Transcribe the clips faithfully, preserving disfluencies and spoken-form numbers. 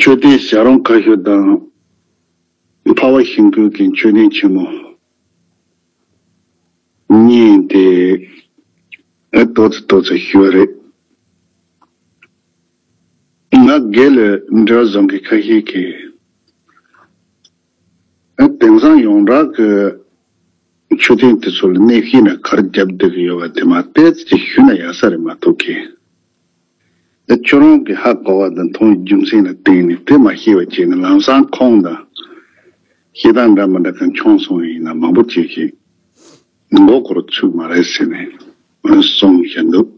མཆོད་རྟེན་བྱ་རུང་ཁ་ཤོར་དང་འཕགས་པ་ཤིང་ཀུན་གྱི་མཆོད་རྟེན་ཆེན་མོ་གཉིས་དེ་ཨེ་ཏོག་ཙམ་ཏོག་ཙམ་ཞུས་པ་རེད། ང་སྒེར་ལ་འབྲེལ་བ་བཟོ་མཁན་ཁ་ཤས་ཀྱིས་ཨེ་དེང་སང་ཡོངས་གྲགས་ཀྱི་མཆོད་རྟེན་དེ་ཚོ་ལ་གནས་བཤད་ན་ག་རེ་བརྒྱབ་བསྡད་ཀྱི་ཡོད་པ་དེ་མ་བལྟས་ཙམ་ཞུས་ན་ཡག་ས་རེད་མ་གཏོགས་ཀྱི། ད་ཁྱོད་རང་གིས་ཧ་གོ་བ་དང་མཐོང་བའི་རྒྱུ་མཚན་ལ་བརྟེན་ནས་དེ་མ་ཤེས་པ་བྱས་ནས་ལམ་སང་ཁོང་དང་བཤད་སྟངས་འདྲ་མི་འདྲ་གང་བྱུང་སོང་བ་ཡིན་ན་མང་པོ་ཅིག་གིས་མགོ་སྐོར་ཚུགས་མ་རེད་ཟེར་ནས་གསུངས་བཞག་འདུག་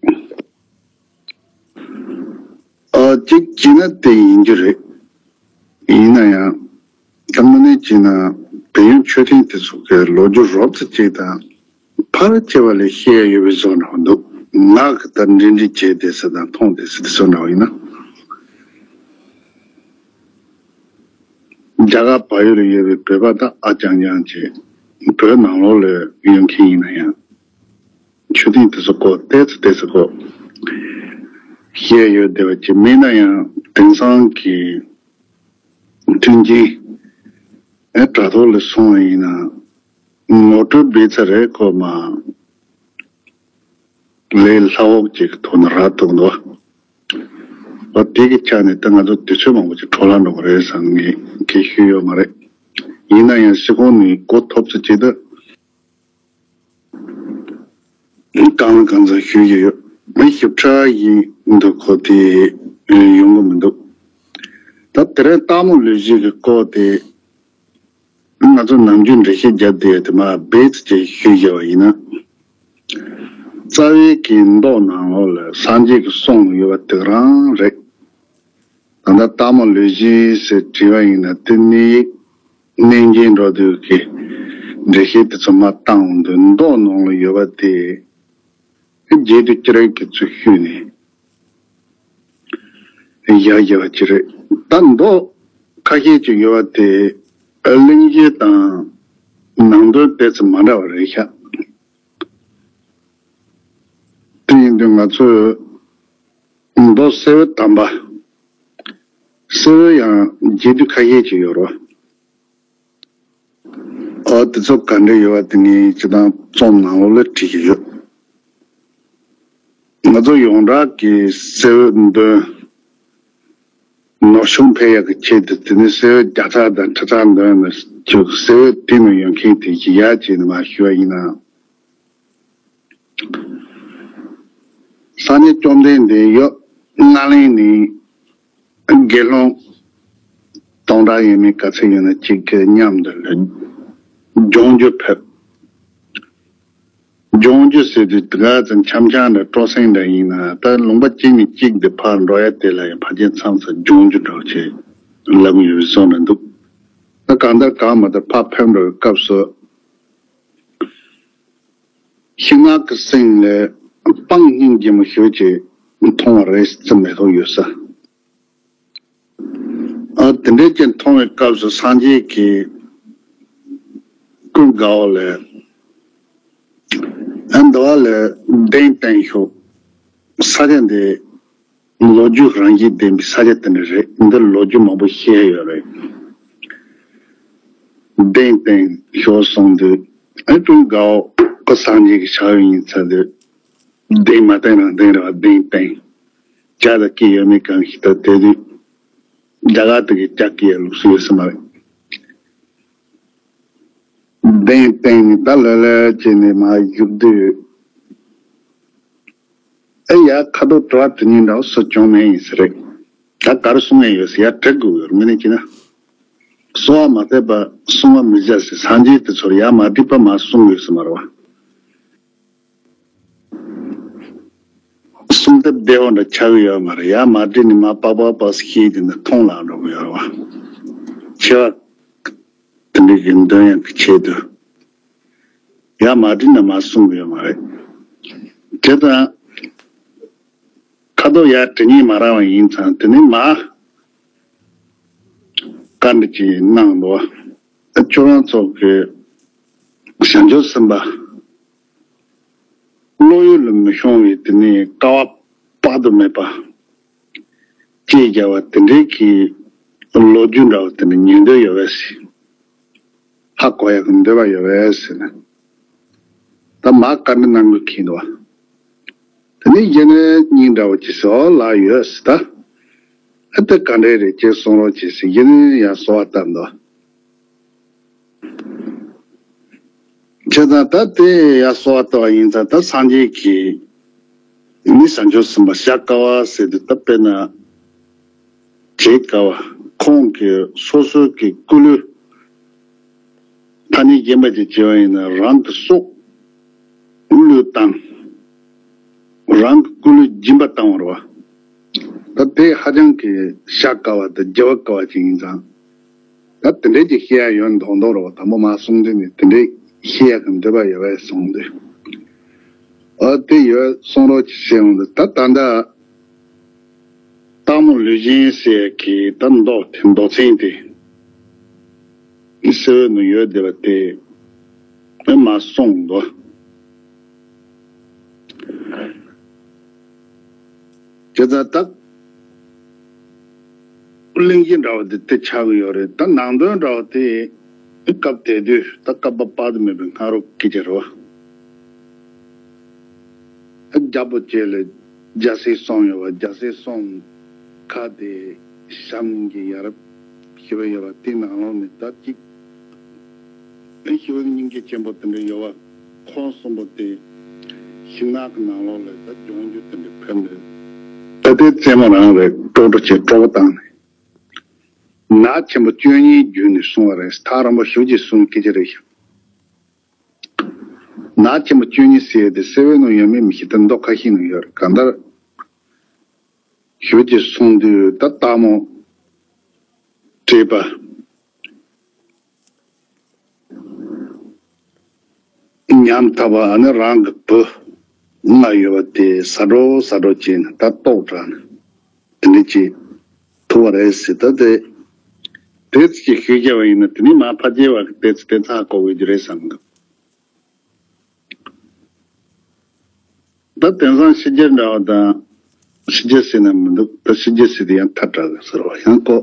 ཨ་གཅིག་བྱས་ན་དེ་ཡིན་རྒྱུ་རེད། ཡིན་ན་ཡང་དངོས་གནས་བྱས་ན་བལ་ཡུལ་མཆོད་རྟེན་དེ་ཚོ་གི་ལོ་རྒྱུས་རོབ་ཙམ་ཅིག་དང་། ཕལ་ཆེ་བ་ལས་ཤེས་ཡ་ཡོད་པའི་བཟོ་འདྲ་བོ་འདུག་ང་གི་ད་འབྲེལ་འདྲིས་བྱས་བསྡད་ས་དང་མཐོང་བསྡད་ས་དེ་ཚོ་འདྲ་བོ་ཡིན་ན། རྒྱ་གར་བལ་ཡུལ་ལ་ཡོད་པའི་བོད་པ་དང་ཨ་རྐྱང་རྐྱང་བྱས་བོད་ནང་ལོགས་ལ་ཡོད་མཁན་ཡིན་ན་ཡང་མཆོད་རྟེན་དེ་ཚོ་སྐོར་ཏོག་ཙམ་ཏོག་ཙམ་སྐོར་ཤེས་ཡ་ཡོད་བསྡད་པ་ཅིག་མིན་ན་ཡང་དེང་སང་གི་མཐུན་རྐྱེན་ཨེ་དྲ་ཐོག་ལ་སོང་བ་ཡིན་ན། ངོ་སྤྲོད་འབད་ཚར་རེད་ཁོ་མ། ལས་སླ་བོ་ཅིག་གི་ཐོག་ནས་རག་ཐུབ་འདུག་བ། དེ་གི་ཆ་ནས་ད་ང་ཚོ་དུས་ཚོད་མང་པོ་ཅིག་འཕྲོ་བརླག་འགྲོ་གི་རེད་བསམ་ངས་གལ་ཞུས་ཡོད་མ་རེད། ཡིན་ན་ཡང་སྤྱི་ཁོག་ནས་གོ་ཐོབ་ཚོད་ཅིག་ད། གང་ལ་གང་འཚམ་ཞུ་གི་ཡོད། མི་ཞིབ་ཕྲ་ཡིན་འདུག་ཁོ་དེ་ཡོང་གི་མི་འདུག་ད་དེ་རིང་སྟག་མོ་ལུས་སྦྱིན་གྱི་སྐོར་དེ། ང་ཚོ་ནམ་རྒྱུན་འགྲེལ་བཤད་བརྒྱབ་བསྡད་དེ་མ་རྦད་ཅིག་ཞུས་བཞག་པ་ཡིན་ན། རྩ་བའི་གི་མདོ་ནང་ལོགས་ལ་སངས་རྒྱས་ཀྱི་གསུང་ཡོད་པ་དེ་རང་རེད། ད་ལྟ་སྟག་མོ་ལུས་སྦྱིན་ཟེར་བྲིས་པ་ཡིན་ན་དེ་ནི་གནས་འགྱེད་འགྲོ་དུས་ཀྱི་འགྲེལ་བཤད་དེ་ཚོ་མ་བཏང་འོང་དུས་མདོ་ནང་ལ་ཡོད་པ་དེ་རྗེས་དུ་ཅི་རིགས་ཀྱི་ཚུལ་ཞུས་ནས། བཞག་བཞག་པ་ཅིག་རེད། ད་མདོ་ཁ་ཤས་ཅིག་ཡོད་པ་དེ་གླེང་གཞི་དང་ནང་དོན་ཏོག་ཙམ་མ་འདྲ་བ་རེད་ཤག་དེ་ཡིན་དུས་ང་ཚོས་མདོ་གསལ་བའི་དམ་པ། གསལ་བའི་ཡང་རྒྱས་བསྡུས་ཁ་ཤས་ཅིག་ཡོད་རེད། ཨོ་དེ་ཚོ་ག་འདྲ་ཡོད་པ་དེ་ངས་སྤྱི་བཏང་རྩོམ་ནང་ལོགས་ལ་བྲིས་ཀྱི་ཡོད། ང་ཚོ་ཡོངས་གྲགས་ཀྱི་གསེར་འོད་འདོན་ནོར་ཕྱུགས་འཕེལ་ཡག་གི་ཆེད་དུ་དེ་ནི་གསེར་འོད་བརྒྱ་ཚར་དང་ཁྲི་ཚར་འདོན་ནས་ཀྱི་གསེར་འོད་དེ་ནས་ཡོང་མཁན་དེ་ཅི་ཡག་ཅེས་ནི་མ་ཞུ་བ་ཡིན་ན། སངས་རྒྱས་བཅོམ་ལྡན་འདས་ཡབ་ལྔ་ལེན་ནས་དགེ་སློང་སྟོང་ཕྲག་ཡས་མས་ག་ཚོད་ཡོད་ན་གཅིག་གི་མཉམ་དུ་ལ་ལྗོངས་རྒྱུ་ཕེབས། ལྗོངས་རྒྱུ་ཟེར་དུས་དེ་ག་ཚོད་འཆམ་འཆམ་འདྲ་སྤྲོ་སེང་འདྲ་ཡིན་ན་ད་ལུང་པ་གཅིག་ནས་གཅིག་དེ་ཕར་འགྲོ་ཡ་དེ་ལ་ཡང་ཕལ་ཆེར་མཚམས་སུ་ལྗོངས་རྒྱུ་འདྲ་བོ་ཅིག་ལབ་ཡོད་བཟོ་འདྲ་འདུག་ད་གང་ལྟར་གང་མ་ལྟར་ཕར་ཕེབས་འགྲོ་བའི་སྐབས་སུ། ཤིང་ནགས་ཀྱི་གསེང་ལས་སྤང་སྙིང་རྗེ་མོ་ཞེ་ཅིག་མཐོང་བ་རེད་ཟེར་མེ་ཏོག་ཡོད་ས། ཨ་དེ་འདྲའི་ཅིག་མཐོང་བའི་སྐབས་སུ་སངས་རྒྱས་ཀྱིས་ཀུན་དགའ་བོ་ལ་ཨ་འདི་བ་ལ་གདན་བཏིང་ཤོག་ས་ཆ་འདི་ལོ་རྒྱུས་རང་བཞིན་ལྡན་པའི་ས་ཆ་དེ་འདྲ་རེད། འདིར་ལོ་རྒྱུས་མང་པོ་བཤད་ཡོད་རེད། གདན་བཏིང་ཤོག་གསུངས་དུས་ཨ་ཀྲུང་དགའ་བོ་ཁོ་སངས་རྒྱས་ཀྱི་ཕྱག་དབང་ཡིན་ཚར་དུས་གདན་མ་བཏིང་རང་བཏིང་རེད་བ། གདན་བཏིང་ཇ་དང་སྐྱེས་ཡོད་མེད་གང་ཞིག་ད་དེ་དུས་རྒྱ་གར་དེ་གའི་ཇ་སྐྱེས་ཡ་ལུགས་སྲོལ་ཡོད་ས་མ་རེད། གདན་བཏིང་ནས་ད་ལ་ལ་བྱས་ནས་མ་བཞུགས་དུས། ཨེ་ཡ་ཁ་དོག་དྲི་བ་དེ་གཉིས་འདྲ་བོ་སུ་བྱུང་མེད་ཡིན་ས་རེད། ད་ག་རེ་གསུང་ཡས་ཡོད་ཟེར་ཡ་དྲི་དགོས་ཡོད་རེད། དངོས་གནས་བྱས་ན། གསོལ་བ་མ་བཏབ་པ་གསུང་བ་མི་བྱ་ཟེར་སངས་རྒྱས་དེ་ཚོར་ཡ་མ་དྲིས་པ་མ་གསུང་ཡོད་ས་མ་རེད་བ། གསུང་སྟབས་བདེ་བོ་འདྲ་ཆགས་ཀྱི་ཡོད་མ་རེད། ཡ་མ་དྲིས་ནས་མ་པག་པག་པག་ཤེས་དེ་འདྲ་མཐོང་ལ་འགྲོ་གི་ཡོད་རེད་བ། ཆེ་བ། དེ་འདྲའི་གི་འདོན་ཡག་གི་ཆེད་དུ། ཡ་མ་དྲིས་ན་མ་གསུང་གི་ཡོད་མ་རེད། དེ་དང་། ཁ་དོག་ཡ་དྲི་ངན་མ་རག་པ་ཡིན་ཙང་དེ་ནི་མ། བཀའ་འདྲི་ཅིག་གནང་འདུག་བ། ཁྱོད་རང་ཚོ་གི་བྱང་ཆུབ་སེམས་དཔའ། བློ་ཡུལ་ལ་མི་ཤོང་བའི་དེ་ནི་དཀའ་བ་དཔག་ཏུ་མེད་པ། ཅེས་བྱ་བ་དེ་འདྲའི་གི་ ལོ་རྒྱུས་འདྲ་བོ་དེ་འདྲ་ཉན་འདོད་ཡོད་པས་ཟེར། ཧ་གོ་ཡག་གི་འདོད་པ་ཡོད་པས་ཟེར་ནས། ད་མར་བཀའ་འདྲི་གནང་དགོས་ཁེལ་འདུག་བ། དེ་ནས་གཞི་ནས་སྙིང་འདྲ་བོ་ཅིག་ཟེར་ལ་ཡོད་ཟེར་ད། ཨ་ད་ག་འདྲས་རེད་ཅེས་གསུང་རོགས་བྱེད་ཟེར་གཞི་ནས་ཡང་གསོལ་བ་བཏབ་འདུག་བྱས་ཙང་ད་དེ་ཡང་གསོལ་བ་བཏབ་པ་ཡིན་ཙང་ད་སངས་རྒྱས་ཀྱིས་ནི་བྱང་ཆུབ་སེམས་དཔའ་ཤཱཀྱ་ཐ་ཟེར་དུས་ད་དཔེར་ན་བྱེད་དཀའ་བ་ཁོང་གི་སོ་སོའི་གི་སྐུ་ལུས་ཐ་སྙད་གཞན་པ་ཅིག་བྱས་པ་ཡིན་ན་རང་གི་སྲོག་བློས་བཏང་། རང་གི་སྐུ་ལུས་སྦྱིན་པ་བཏང་བ་རེད་བ། ད་དེ་ཧ་ཅང་གི་བཤད་དཀའ་བ་དང་བརྗོད་དཀའ་བ་ཅིག་ཡིན་ཙང་། ད་དེ་འདྲས་ཀྱི་བཤད་ཡ་ཡོད་མདོག་མདོག་རེད་བ། དང་པོ་མར་གསུང་དུས་ནས་དེ་འདྲས་བཤད་ཡ་གི་འདོད་པ་ཡོད་པས་གསུངས་ཏེ། ཨ་དེ་ཡོད་གསུང་རོགས་ཀྱི་བཤད་འོང་དུས་ད་ད་ལྟ་སྟག་མོ་ལུས་སྦྱིན་ཟེར་གི་ད་མདོ་དེ་མདོ་ཚན་དེ་གསལ་བའི་ནང་ཡོད་བསྡད་པ་དེ་མར་གསུངས་འདུག་བྱས་ཙང་ད་གླེང་གཞི་འདྲ་བོ་དེ་དེ་ཆགས་ཀྱི་ཡོད་རེད། ད་ནང་དོན་འདྲ་བོ་དེ་སྐབས་དེ་དུས་ད་སྐབས་བབ་པ་དུ་མེད་པའི་སྔ་རོལ་སྐད་ཆ་རེད་བ། ད་རྒྱལ་པོ་བཅས་ལ་རྒྱལ་སྲིད་གསུམ་ཡོད་བ། རྒྱལ་སྲིད་གསུམ་ཁག་དེ་ཞབས་གཉིས་ཀྱི་ཡ་རབས་ཞི་བ་ཡོད་བ། དེའི་ནང་ལོགས་ནས་ད་གཅིག་ཨེ་ཞི་བའི་སྙིང་རྗེ་ཆེན་པོ་དེ་འདྲ་ཡོད་བ། ཁོང་གསུམ་པོ་དེ་ཤིང་ནགས་ཀྱི་ནང་ལོགས་ལ་ད་ལྗོངས་རྒྱུ་དེ་འདྲ་ཕེབས་ནས། ད་ལྟའི་རྩེད་མོ་རང་རེད། ཀྲོག་ཀྲོ་བྱས་ཀྲོག་པོ་བཏང་ནས། ནག་ཆེན་པོ་བཅུ་གཉིས་བརྒྱུད་ནས་གསུངས་པ་རེད། ཐག་རིང་པོ་ཞེ་པོ་ཅིག་གསུངས་སྐད་ཆ་རེད་ཤག་ནག་ཆེན་པོ་བཅུ་གཉིས་ཟེར་དེ་གསལ་བའི་ནང་ཡོད་མེད་མི་ཤེས། ད་མདོ་ཁ་ཤས་ནང་ཡོད་རེད། གང་ལྟར་ཞེ་པོ་ཅིག་གསུངས་དུས་ད་སྟག་མོ་བྲེས་པ། ཉམ་ཐག་པ། ཨ་ནི་རང་གི་བུ་ལྔ་ཡོད་པ་དེ་ཟ་འགྲོ་ཟ་འགྲོ་བྱས་ནས་ད་ལྟོགས་དྲགས་ནས་དེ་འདྲ་ཅིག་ཐུག་པ་རེད་ཟེར། ད་དེ་དེ་ཅིག་ཞུས་བྱས་པ་ཡིན་ན་དེ་ནི་མར་ཕ་རྒྱལ་བ་གི་དེ་ཚོ་དེ་ཚོ་ཧ་གོ་དགོས་རྒྱུ་རེད་བསམ་གི། ད་དེང་སང་ཕྱི་རྒྱལ་འདྲ་བ་དང་། ཕྱི་རྒྱལ་ཟེར་ན་མི་འདུག་ད་ཕྱི་རྒྱལ་ཟེར་དུས་ཡང་ཐལ་དྲགས་གི་ཟེར་བ་ཡང་གོ།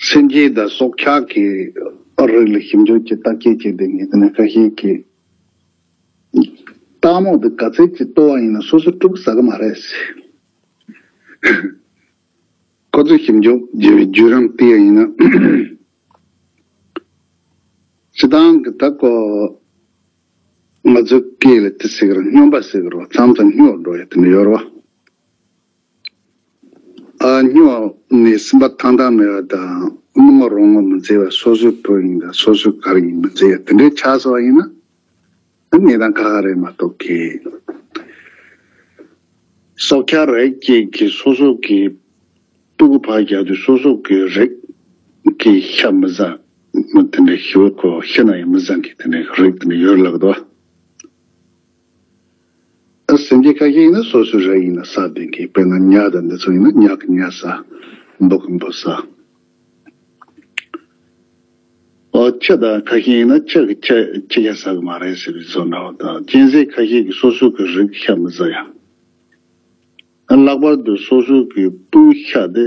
སེམས་ཅན་དང་སྲོག་ཆགས་ཀྱི་རིགས་ལ་ཞིབ་འཇུག་གི་བརྟག་དཔྱད་བྱས་ཏེ་ངས་དེ་ནས་ཁ་ཤས་ཀྱིས་སྟག་མོ་འདི་ག་ཚོད་ཅིག་ལྟོ་བ་ཡིན་ན་སོ་སོ་དཀྲུག་ཟ་གི་མ་རེད་ཟེར། ཁོ་ཚོས་ཞིབ་འཇུག་བྱས་པའི་བརྒྱུད་རིམ་བལྟས་ཡིན་ན། སྤྱིར་བཏང་གི་ད་ཀོ། ང་ཚོའི་སྐད་ལ་དེ་ཟེར་གི་རེད། སྨྱོན་པ་ཟེར་གི་རེད་བ། མཚམས་མཚམས་སྨྱོ་འགྲོ་ཡ་དེ་འདྲ་ཡོད་རེད་བ། ཨ་སྨྱོ་ནི་སེམས་པ་ཐང་ཐང་མེད་པ་དང་། ནུ་མ་རོ་ངོ་མི་འཛེམ་པ། སོ་སོའི་བུ་ཡིན་དང་སོ་སོའི་ག་རེ་ཡིན་མི་འཛེམ་ཡ་དེ་འདྲའི་ཆགས་སོང་བ་ཡིན་ན། ཨ་གནས་སྟངས་ཁག་ཁག་རེད་མ་གཏོགས་ཀི། སྲོག་ཆགས་རིགས་གཅིག་གིས་སོ་སོ་གི་སྤུ་གུ་ཕར་རྒྱག་དུས་སོ་སོ་གི་རིགས་ཀྱི་ཤ་མི་ཟ། མི་དེ་འདྲ་ཞིག་གོ་ཤི་ན་ཡང་མི་ཟ་མཁན་དེ་འདྲ་རིགས་དེ་འདྲ་ཡོད་ལབ་འདུག་ཨ་སེམས་ཅན་ཁ་ཤས་ཡིན་ན་སོ་སོའི་རིགས་ཡིན་ན་ཟ་བསྡད་མཁན། དཔེར་ན་ཉ་དང་འདི་ཚོ་ཡིན་ན་ཉ་གི་ཉ་ཟ། འབུ་གི་འབུ་ཟ། ཨོ་ཁྱི་དང་ཁ་ཤས་ཡིན་ན་ཁྱི་གི་ཁྱི་ཁྱི་ཁ་ཟ་གི་མ་རེད་ཟེར་བའི་བཟོ་འདྲ་བ་དང་། གཅན་གཟན་ཁ་ཤས་ཀྱིས་སོ་སོ་གི་རིགས་ཤ་མི་ཟ་ཡ། ལྷག་པར་དུ་སོ་སོ་གི་སྤུ་ཤ་དེ་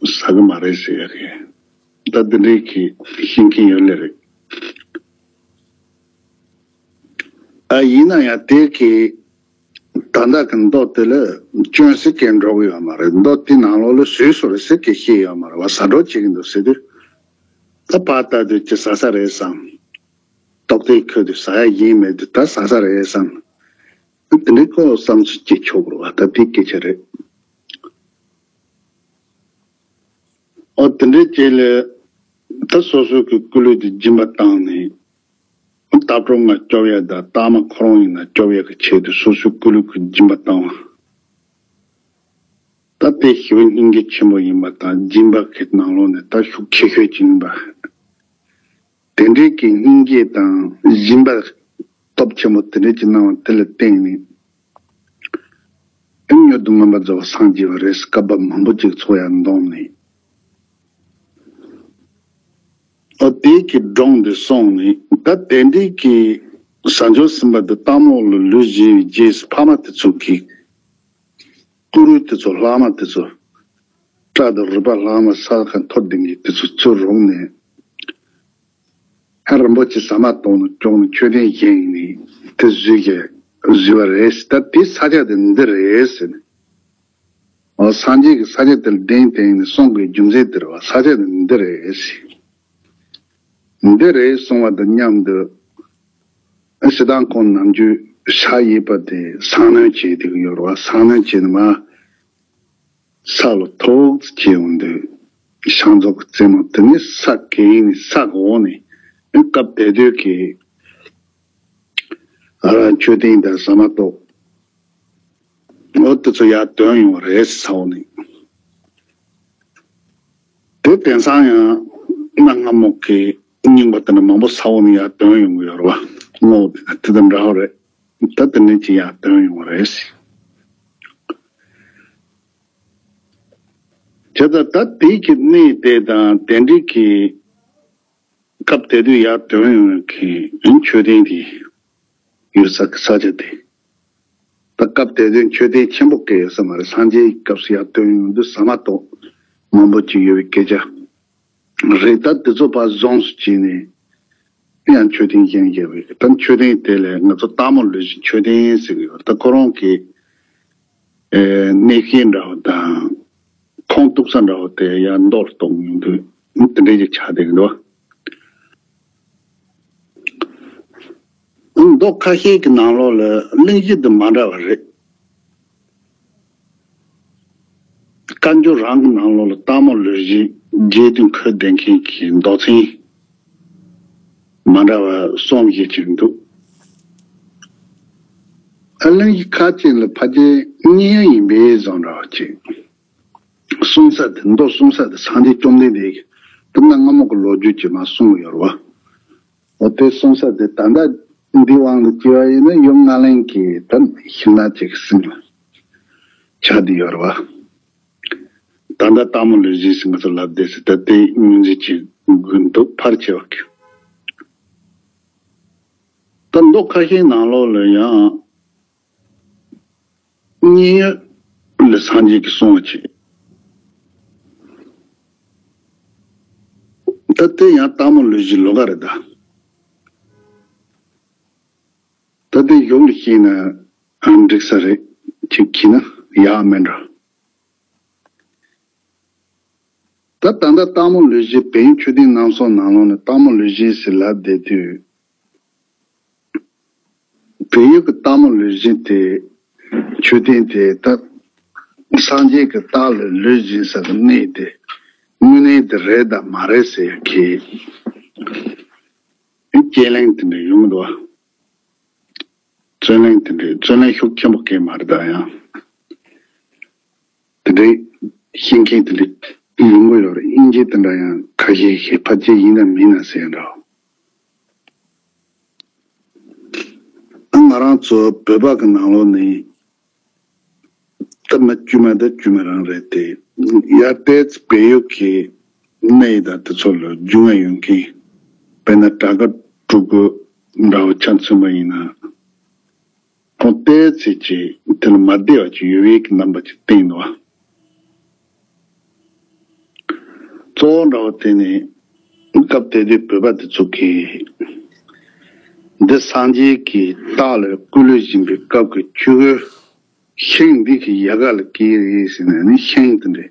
ཟ་གི་མ་རེད་ཟེར་ཡ་རེད། ད་འདི་འདྲའི་གི་ཤེས་མཁན་ཡོད་ལེ་རེད། ཨ་ཡིན་ན་ཡང་དེ་གི་ད་ལྟ་གི་མདོ་དེ་ལ་སྐྱོན་ཟེར་གྱི་འགྲོ་གི་ཡོད་མ་རེད། མདོ་དེ་ནང་ལོགས་ལ་བཟོས་སོ་རེད་ཟེར་གྱི་ཤེས་ཡོད་མ་རེད་བ། ཟ་འགྲོ་བྱེད་ཀྱི་འདུག་ཟེར་དུས། ད་ཕར་ལྟ་དུས་ཀྱི་ཟ་ས་རེད་བསམ། ཏོག་ཙེ་ཁོལ་དུས་ཟ་ཡ་ཡིན་མེད་དུས་ད་ཟ་ས་རེད་བསམ། དེ་འདྲའི་ཁོ་བསམ་ཚུལ་སྐྱེ་ཆོག་གི་རེད་བ། ད་དེ་སྐད་ཆ་རེད། ཨོ་དེ་འདྲའི་རྗེས་ལ་ད་སོ་སོ་གི་སྐུ་ལུས་དེ་སྦྱིན་པ་བཏང་ནས། ལྟ་གྲུབ་ལྔ་སྐྱོབ་ཡ་དང་ལྟག་མ་ཁོ་རང་ཡིན་ན་སྐྱོབ་ཡ་གི་ཆེད་དུ་སོ་སོའི་སྐུ་ལུས་ཀྱི་སྦྱིན་པ་བཏང་བ། ད་དེ་ཞི་བའི་སྙིང་རྗེ་ཆེན་པོ་ཡིན་པ་དང་སྦྱིན་པ་གི་ནང་ལོགས་ནས་ད་ཤུགས་ཆེ་ཤོས་ཅིག་ཡིན་པ། དེ་འདྲའི་གི་སྙིང་རྗེ་དང་སྦྱིན་པ་སྟོབས་ཆེན་པོ་དེ་འདྲའི་ཅིག་གནང་བ་དེ་ལ་བརྟེན་ནས། ཨེ་མྱུར་དུ་མངོན་པར་རྫོགས་པར་སངས་རྒྱས་པ་རེད། སྐབས་བབ་མང་པོ་ཅིག་ཚོགས་ཡར་འདོན་ནས། ཨོ་དེ་གི་སྒྲུང་འདི་གསུངས་ནས། ད་དེ་འདྲའི་གི་བྱང་ཆུབ་སེམས་དཔའ་འདི་སྟག་མོ་ལ་ལུས་བཞེས་པའི་རྗེས་སུ་ཕ་མ་དེ་ཚོ་གི་སྐུ་རུས་དེ་ཚོ་ལྷག་མ་དེ་ཚོ་ སྐྲ་དང་རུས་པ་ལྷག་མ་ས་ཁ་འཐོར་ལྡིང་གི་དེ་ཚོ་ཚུར་རུང་ནས། ཧ། རིན་པོ་ཆེ་ཟ་མ་ཏོག་ནས་ཀྱོག་ནས་མཆོད་རྟེན་བཞེངས་ནས་དེ་བཟོས་ཀྱི་བཟོས་པ་རེད་ཟེར། ད་དེ་ས་ཆ་དེ་འདི་རེད་ཟེར་ནས། འོ། སངས་རྒྱས་ཀྱིས་ས་ཆ་དེ་ལ་གདན་དྲངས་ནས་གསུང་གི་རྒྱུ་མཚན་དེ་རེད་བ། ས་ཆ་དེ་འདི་རེད་ཟེར། འདི་རེད་གསུང་བ་དང་མཉམ་དུ། ཨ། སྤྱིར་བཏང་ཁོང་ནམ་རྒྱུན་ཕྱག་གཡས་པ་དེ་གསང་གནོན་བྱེད་དེ་ཡོད་རེད་བ། གསང་གནོན་བྱེད་ནས་མར་ས་ལ་ཐུག་བྱས་ཡོང་དུས། ཕྱག་མཛོད་ཀྱི་རྩེ་མོ་དེ་ནས་ས་གན་ནས་ས་གི་འོག་ནས། སྐབས་དེ་དུས་ཀྱི་ཨ་ར་མཆོད་རྟེན་དང་ཟ་མ་ཏོག་འོ་དེ་ཚོ་ཡར་ཐོན་ཡོང་བ་རེད་ཟེར་ས་འོག་ནས། དེ་དེང་སང་ཡང་གནའ་སྔ་མོ་གི་རྙིང་པ་དེ་འདྲ་མང་པོ་ས་འོག་ནས་ཡར་ཐོན་ཡོང་གི་ཡོད་རེད་བ། སྔོན་དེ་དང་འདྲ་བ་རེད། ད་དེ་འདྲ་ཅིག་ཡར་ཐོན་ཡོང་བ་རེད། བྱས་ཙང་ད་དེ་གི་གནས་དེ་དང་དེ་འདྲའི་གི་སྐབས་དེ་དུས་ཡར་ཐོན་ཡོང་མཁན་མཆོད་རྟེན་དེ་ཡོད་ས་གི་ས་ཆ་དེ། ད་སྐབས་དེ་དུས་མཆོད་རྟེན་ཆེན་པོ་གང་ཡོད་ས་མ་རེད། སངས་རྒྱས་ཀྱི་སྐབས་སུ་ཡར་ཐོན་ཡོང་དུས་ཟ་མ་ཏོག་མང་པོ་ཅིག་ཡོད་པའི་སྐད་ཆ་རེད། ད་དེ་ཚོ་ཕར་བཟུང་སུ་བྱས་ནས་ཡང་མཆོད་རྟེན་བཞེངས་བཞག་པའི། ད་མཆོད་རྟེན་དེ་ལ་ང་ཚོ་སྟག་མོ་ལུས་སྦྱིན་མཆོད་རྟེན་ཟེར་གི་ཡོད། ད་ཁོ་རང་གི་ཨེ། གནས་བཤད་འདྲ་བོ་དང་ཁོང་གཏུག་ས་འདྲ་བོ་དེ་ཡང་མདོ་ལ་གཏོང་ཡོང་དུས་དེ་འདྲའི་ཅིག་ཆགས་བསྡད་ཀྱི་འདུག་མདོ་ཁ་ཤས་ཀྱི་ནང་ལོགས་ལ་གླེང་གཞི་དེ་མ་འདྲ་བ་རེད། བཀའ་འགྱུར་རང་གི་ནང་ལོགས་ལ་སྟག་མོ་ལུས་སྦྱིན་རྗེ་བཙུན་ཁོལ་ལྡན་མཁན་གྱི་མདོ་མཚན་མ་འདྲ་བ་གསུམ་བཞི་ཅིག་འདུག་ཨ། གླེང་གཞི་ཁ་ཅིག་ལ་ཕལ་ཆེར་བསྙེན་ཡིན་པའི་བཟོ་འདྲ་བ་ཅིག་གསུང་ས་དེ། མདོ་གསུང་ས་དེ་སངས་རྒྱས་བཅོམ་ལྡན་འདས་ཀྱིས་དེ་གནའ་སྔ་མོ་གི་ལོ་རྒྱུས་ཀྱི་མར་གསུངས་ཡོད་རེད་བ། འོ་དེ་གསུང་ས་དེ་ད་ལྟ་འདི་དབང་དུ་བྱས་པ་ཡིན་ན་ཡུམ་ལྔ་ལེན་གྱི་ད་ཤིང་ནགས་ཅིག་གི་སྲིན་ལ་ཆགས་བསྡད་ཡོད་རེད་བ། ད་ལྟ་སྟག་མོ་ལུས་སྦྱིན་ཟེར་ང་ཚོ་ལབ་བསྡད་ཟེར། ད་དེ་ངོས་འཛིན་བྱེད་དགོས་འདུག་ཕལ་ཆེ་བ་གིས། ད་མདོ་ཁ་ཤས་ནང་ལོགས་ལ་ཡང་། མཉན་ཡོད་ལ་སངས་རྒྱས་ཀྱིས་གསུངས་པ་བྱས། ད་དེ་ཡང་སྟག་མོ་ལུས་སྦྱིན་ལོགས་ཀ་རེད་ད། ད་དེ་གཞུང་ལ་ཤེས་ན་ཨ་འགྲིག་ས་རེད། ཅིག་བྱས་ན་ཡག་མེད་འགྲོ། ད་ད་ལྟ་སྟག་མོ་ལུས་སྦྱིན་བལ་ཡུལ་མཆོད་རྟེན་རྣམ་གསུམ་ནང་ལོགས་ནས་སྟག་མོ་ལུས་སྦྱིན་ཟེར་ལབ་བསྡད་དུས། བལ་ཡུལ་གྱི་སྟག་མོ་ལུས་སྦྱིན་དེ། མཆོད་རྟེན་དེ་ད་སངས་རྒྱས་ཀྱི་སྟག་ལ་ལུས་སྦྱིན་ས་གི་གནས་དེ་དངོས་གནས་དེ་རེད་དམ་མ་རེད་ཟེར་ཡ་གི་དཔྱད་གླེང་དེ་འདྲ་ཡོང་གི་འདུག་བ། རྩོད་གླེང་དེ་འདྲ། རྩོད་གླེང་ཤུགས་ཆེན་པོ་གང་མ་རེད་ད་ཡང་། དེ་འདྲའི་ཤེས་མཁན་དེ་འདྲ་ཡོང་གི་ཡོད་རེད། དབྱིན་ཇི་དེ་འདྲ་ཡང་ཁ་ཤས་ཤིག་ཕལ་ཆེར་ཡིན་ན་མིན་ན་ཟེར་ཡ་འདྲ། ང་རང་ཚོ་བོད་པ་གི་ནང་ལོགས་ནས་ད་མི་དཀྱུས་མ་དང་དཀྱུས་མ་རང་རེད་དེ། ཡར་ཏོག་ཙམ་བལ་ཡུལ་གྱི་གནས་དང་དེ་ཚོ་ལ་རྒྱུས་མངའ་ཡོད་མཁན། དཔེར་ན་དྲག་དཀར་སྤྲུལ་སྐུ་འདྲ་བོ་ཆ་མཚོན་པ་ཡིན་ན། ཁོང་ཏོག་ཙམ་ཅིག་དེ་ལ་མ་བདེ་བ་ཅིག་ཡོད་པའི་གི་རྣམ་པ་ཅིག་བསྟན་འདུག་བ། གཙོ་བོ་འདྲ་བོ་དེ་ནི་སྐབས་དེ་དུས་བོད་པ་དེ་ཚོ་གིས་འདི་སངས་རྒྱས་ཀྱི་རྟགས་ལ་སྐུ་ལུས་སྦྱིན་པའི་སྐབས་ཀྱི་ཆུ་བོའི་ཤིང་འདི་གི་ཡལ་ག་ལ་སྐྱེས་རེད་ཟེར་ནས་ནི་ཤིང་དེ་འདྲ་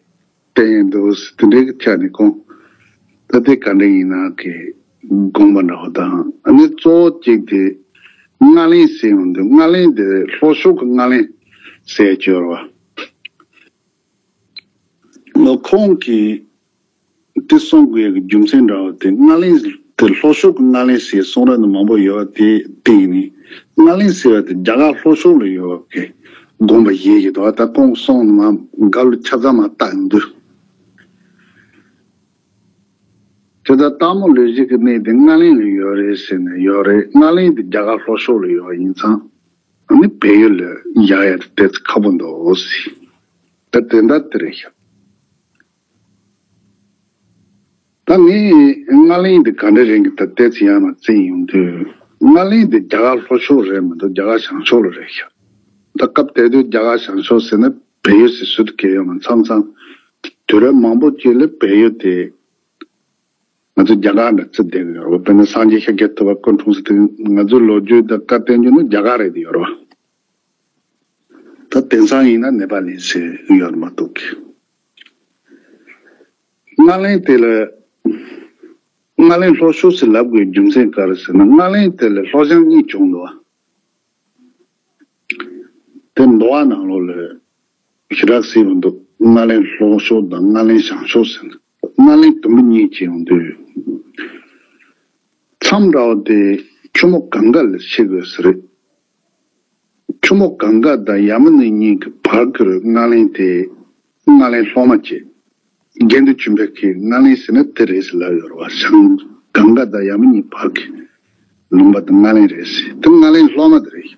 བསྟན་འདུག་ཟེར། དེ་འདྲའི་གི་ཆ་ནས་ཁོང་ད་དེ་ག་འདྲ་ཡིན་ན་གི་དགོངས་པ་འདྲ་བོ་དང་། ཨ་ནི་གཙོ་བོ་གཅིག་དེ་ལྔ་ལེན་ཟེར་ཡོང་དུས། ལྔ་ལེན་དེ་ལྷོ་ཕྱོགས་ཀྱི་ལྔ་ལེན་ཟེར་གྱི་ཡོད་རེད་བ། ལོ་ཁོང་གིས་དེ་གསུང་དགོས་ཀྱི་རྒྱུ་མཚན་འདྲ་བོ་དེ། ལྔ་ལེན་དེ་ལྷོ་ཕྱོགས་ཀྱི་ལྔ་ལེན་ཟེར་གསུང་རབ་ནང་མང་པོ་ཡོད་པ་དེ་སྟེང་ནས། ལྔ་ལེན་ཟེར་བ་དེ་རྒྱ་གར་ལྷོ་ཕྱོགས་ལ་ཡོད་པ་གི་དགོངས་པ་བཞེས་ཀྱི་འདུག་ད་ཁོང་གསུང་ནང་མ་ག་ལ་ཆ་ཚང་མ་བལྟ་ཡོང་དུས། དེ་ལྟར་སྟག་མོ་ལུས་སྦྱིན་གྱི་གནས་དེ་ལྔ་ལེན་ལ་ཡོད་རེད་ཟེར་ནས་ཡོད་རེད། ལྔ་ལེན་དེ་རྒྱ་གར་ལྷོ་ཕྱོགས་ལ་ཡོད་པ་ཡིན་ཙང་། ཨ་ནི་བལ་ཡུལ་ལ་ཡལ་ཡ་དེ་ཏོག་ཙམ་ཁག་པོ་འདུག་ཟེར། ད་དེ་འདྲ་དེ་རེད་ཤག་ད་ངས་ལྔ་ལེན་དེ་ག་འདྲ་རེད་གི་ད་ཏོག་ཙམ་ཡར་མར་བཙལ་ཡོང་དུས། ལྔ་ལེན་དེ་རྒྱ་གར་ལྷོ་ཕྱོགས་རེད་མི་འདུག་རྒྱ་གར་བྱང་ཕྱོགས་ལ་རེད་ཤག་ད་སྐབས་དེ་དུས་རྒྱ་གར་བྱང་ཕྱོགས་ཟེར་ན་བལ་ཡུལ་ཟེར་ཚུལ་དུ་གལ་ཡོད་མ། མཚམས་མཚམས་ དུས་རབས་མང་པོ་ཅིག་ལ་བལ་ཡུལ་དེ་ང་ཚོ་རྒྱ་གར་འདྲ་བརྩི་བསྡད་ཀྱི་ཡོད་རེད་བ། དཔེར་ན་སངས་རྒྱས་ཤཱཀྱ་ཐུབ་པ་སྐུ་འཁྲུངས་ས་དེ་ང་ཚོའི་ལོ་རྒྱུས་དང་བཀའ་བསྟན་རྒྱུ་ནི་རྒྱ་གར་རེད་དེ་ཡོད་རེད་བ། ད་དེང་སང་ཡིན་ན་ནེ་པ་ལི་ཟེར་གྱི་ཡོད་མ་གཏོགས་ཀྱི། རྔ་གླིང་དེ་ལ་རྔ་གླིང་ལྷོ་ཕྱོགས་ཟེར་ལབ་དགོས་རྒྱུ་མཚན་ག་རེ་ཟེར་ན། རྔ་གླིང་དེ་ལ་ལྷོ་བྱང་གཉིས་བྱུང་འདུག་བ། དེ་འདུལ་བ་ནང་ལོགས་ལ་ཞེ་དྲག་གསལ་པོ་འདུག་རྔ་གླིང་ལྷོ་ཕྱོགས་དང་རྔ་གླིང་བྱང་ཕྱོགས་ཟེར་ནས། རྔ་གླིང་དུམ་བུ་གཉིས་ཕྱེ་ཡོང་དུས། མཚམས་འདྲ་བ་དེ་ཆུ་མོ་གངྒཱ་ལ་ཕྱེ་དགོས་ས་རེད། ཆུ་མོ་གངྒཱ་དང་ཡ་མུ་ནའི་གཉིས་ཀྱི་བར་གྱི་རྔ་གླིང་དེ་རྔ་གླིང་ལྷོ་མ་བྱས། དགེ་འདུན་ཆོས་འཕེལ་གྱིས་རྔ་གླིང་ཟེར་ན་དེ་རེད་ཟེར་ལབ་ཡོད་རེད་བ། བྱང་གངྒཱ་དང་ཡ་མུ་ནའི་བར་གྱི་ལུང་པ་དེ་རྔ་གླིང་རེད་ཟེར། དེ་རྔ་གླིང་ལྷོ་མ་དེ་རེད།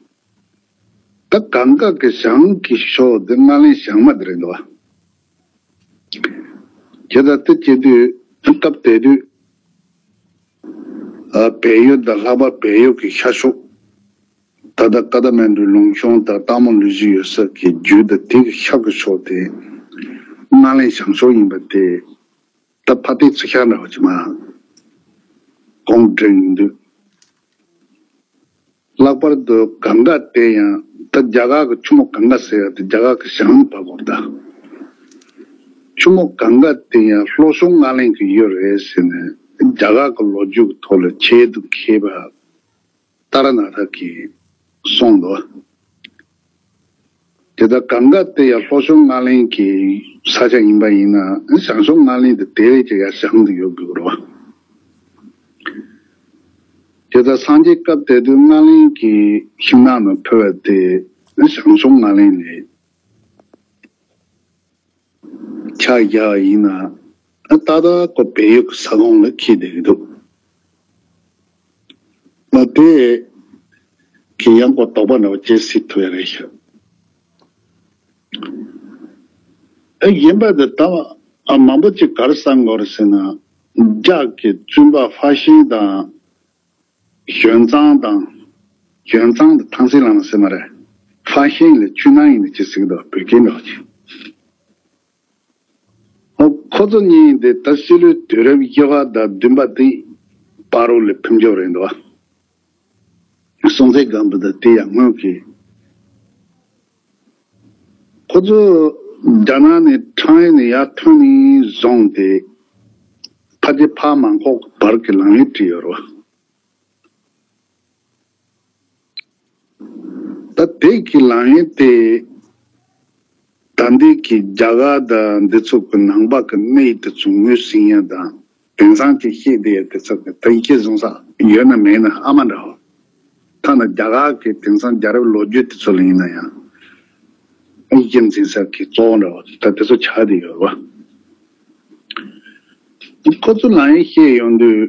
ད་གངྒཱ་གི་བྱང་གི་ཕྱོགས་དེ་རྔ་གླིང་བྱང་མ་དེ་རེད་འདུག་བ། དེ་ལྟར་དེ་བྱེད་དུས་སྐབས་དེ་དུས། ཨ། བལ་ཡུལ་དང་ལྷག་པར་བལ་ཡུལ་གྱི་ཤར་ཕྱོགས། ད་ལྟ་ཀ་ཐ་མན་གྲུའི་ལུང་གཤོང་དང་སྟག་མོ་ལུས་སྦྱིན་ཡོད་ས་གི་རྒྱུད་དང་དེ་གི་ཤར་གྱི་ཕྱོགས་དེ་རྔ་གླིང་བྱང་ཕྱོགས་ཡིན་པ་དེ། ད་ཕ་སྟེགས་ཚུར་ཤར་འདྲ་བ་ཅིག་མ་གོང་འགྲིལ་ཡོང་དུས། ལྷག་པར་དུ་གངྒཱ་དེ་ཡང་ད་རྒྱ་གར་གྱི་ཆུ་མོ་གངྒཱ་ཟེར་ཡ་དེ་རྒྱ་གར་གྱི་བྱང་ནས་བབས་པ་རེད་ད། ཆུ་མོ་གངྒཱ་དེ་ཡང་ལྷོ་ཕྱོགས་རྔ་གླིང་གི་ཡུལ་རེད་ཟེར་ནས་རྒྱ་གར་གྱི་ལོ་རྒྱུས་ཀྱི་ཐོག་ལ་ཆེད་དུ་མཁས་པ་ཏཱ་ར་ནཱ་ཐ་གིས་གསུངས་འདུག་དེ་ལྟར་གངྒཱ་དེ་ཡང་ལྷོ་ཕྱོགས་རྔ་གླིང་གི་ས་ཆ་ཡིན་པ་ཡིན་ན། བྱང་ཕྱོགས་རྔ་གླིང་དེ་དེ་བས་ཀྱང་ཡར་བྱང་དུ་ཡོད་དགོས་རེད་བ། དེ་ལྟར་སངས་རྒྱས་སྐབས་དེ་དུས་རྔ་གླིང་གི་ཤིང་ནགས་ནང་ཕུལ་བ་དེ་བྱང་ཕྱོགས་རྔ་གླིང་ལས་ཆ་བཞག་པ་ཡིན་ན། ཏག་ཏག་ཁོ་བལ་ཡུལ་གྱི་ས་ཁོངས་ལ་འཁེལ་བསྡད་ཀྱི་འདུག་མ་དེ་གི་ཡང་ཁོ་དོགས་པ་འདྲ་བོ་སྐྱེ་སྲིད་ཐུབ་ཡ་རེད་ཤག་ཨ། ཡིན་པ་དེ་ད་ཨ་མང་པོ་ཅིག་ག་རེ་བསམ་དགོས་རེད་ཟེར་ན། རྒྱ་གི་བཙུན་པ་ཧྥ་ཤན་དང་། ཞོན་ཙང་དང་། ཞོན་ཙང་དེ་ཐང་སན་བླ་མ་ཟེར་མ་རེད། ཧྥ་ཤན་ལ་ཆུ་ནང་ཡིན་ནི་ཅི་ཟེར་གི་འདུག་བོད་སྐད་འདྲ་བོ་ཅིག་ཨོ། ཁོ་ཚོ་གཉིས་དེ་ད་སྲིད་བློན་དུས་རབས་བཞི་པ་དང་བདུན་པ་དེ་བར་རོ་ལ་ཕེབས་འབྱོར་རེད་འདུག་སྲོང་བཙན་སྒམ་པོ་དང་དེ་ཡང་སྔོན་གྱི། ཁོ་ཚོ་རྒྱ་ནག་ནས་ཁྲང་ཨན་ནས་ཡར་ཐོན་ནས་བཟུང་སྟེ། ཕལ་ཆེར་ཕར་མ་འཁོར་གྱི་བར་གྱི་ལམ་ཡིག་བྲིས་ཡོད་རེད་བ། ད་དེ་གི་ལམ་ཡིག་དེ། ད་འདི་གི་རྒྱ་གར་དང་འདི་ཚོ་གི་ནང་པ་གི་གནས་དེ་ཚོ་ངོས་ཟིན་ཡ་དང་། དེང་སང་གི་ཤེས་བདེ་ཡ་དེ་ཚོ་གི་ད་ཡི་གེ་བཟུང་ས་ཡོད་ན་མེད་ན་ཨ་མ་འདྲ་བོ། ཐ་ན་རྒྱ་གར་གི་དེང་སང་རྒྱལ་རབས་ལོ་རྒྱུས་དེ་ཚོ་ལ་ཡིན་ན་ཡང་། ཡི་གེ་འཛིན་ས་གི་གཙོ་བོ་འདྲ་བོ་ད་དེ་ཚོ་ཆགས་བསྡད་ཡོད་རེད་བ། ཁོ་ཚོ་ལམ་ཡིག་ཤེས་ཡོང་དུས།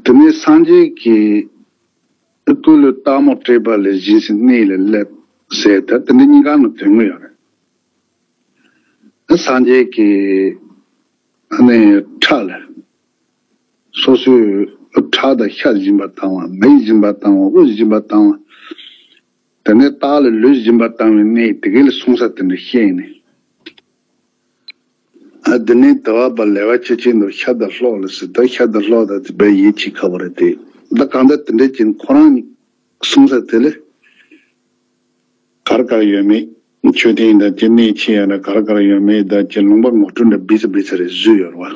དེ་ནས་སངས་རྒྱས་ཀྱིས་སྐུ་ལུས་སྟག་མོ་སྤྲད་པ་ལས་བཞེངས་ཤིང་གནས་ལ་སླེབས་ཟེར། ད་དེ་འདྲ་གཉིས་ཀ་ནང་དོན་དངོས་ཡོད་རེད། སངས་རྒྱས་ཀྱིས་ཨ་ནི་ཁྲག་ལ་སོ་སོའི་ཁྲག་དང་ཤ་སྦྱིན་པ་བཏང་བ། མེ་སྦྱིན་པ་བཏང་བ། དབུགས་སྦྱིན་པ་བཏང་བ། དེ་ནས་སྟག་ལ་ལུས་སྦྱིན་པ་བཏང་བའི་གནས་དེ་ག་ལ་གསུངས་ས་དེ་འདྲ་བཤད་ནས། ཨ། འདི་ནས་དལ་བ་པ་ལས་ཀ་ཆེ་ཆེ་འདུག་ཤ་དང་ལྷོག་ལ་ཟེར། ད་ཤ་དང་ལྷོག་ད་དེ་བས་ཡིད་ཆེས་ཁག་པོ་རེད་དེ། ད་གང་ལྟར་དེ་འདྲ་ཅིག་ཁོ་རང་གསུངས་ས་དེ་ལས། གར་གར་ཡོད་མེད། མཆོད་རྟེན་དང་དེ་གནས་ཆེ་ཡང་ན་གར་གར་ཡོད་མེད་དང་ཅིག་ལུང་པ་ངོ་སྤྲོད་འདྲ་སྦིས་ས་སྦིས་ས་རེ་བཟོས་ཡོད་རེད་བ།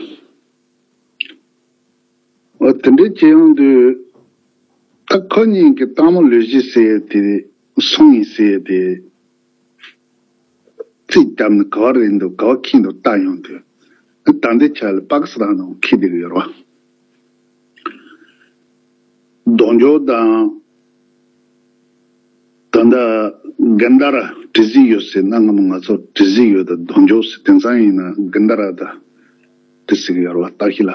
འོ། དེ་འདྲའི་བྱེད་ཡོང་དུས། ད་ཁོ་གཉིས་ཀྱི་སྟག་མོ་ལུས་སྦྱིན་ཟེར་ཡས་དེ། སྲུང་ཡིན་ཟེར་ཡས་དེ། རྩིས་བརྒྱབ་ནས་ག་བ་རེད་འདུག་ག་བ་འཁྱེར་འདུག་བལྟ་ཡོང་དུས། ད་ལྟའི་ཆ་ལ་པ་ཀི་སི་ཐན་ནང་འཁྱེར་བསྡད་ཀྱི་ཡོད་རེད་བ། རྡོ་འཇོག་དང་། ད་ལྟ་གན་དྷ་ར་དྲི་ཟིག་ཡོད་ཟེར། གནའ་སྔ་མོ་ང་ཚོ་དྲི་ཟིག་ཡོད་དང་རྡོ་འཇོག་ཟེར། དེང་སང་ཡིན་ན་གན་དྷ་ར་དང་དེ་ཟེར་གྱི་ཡོད་རེད་བ། ཏ་ཤི་ལ།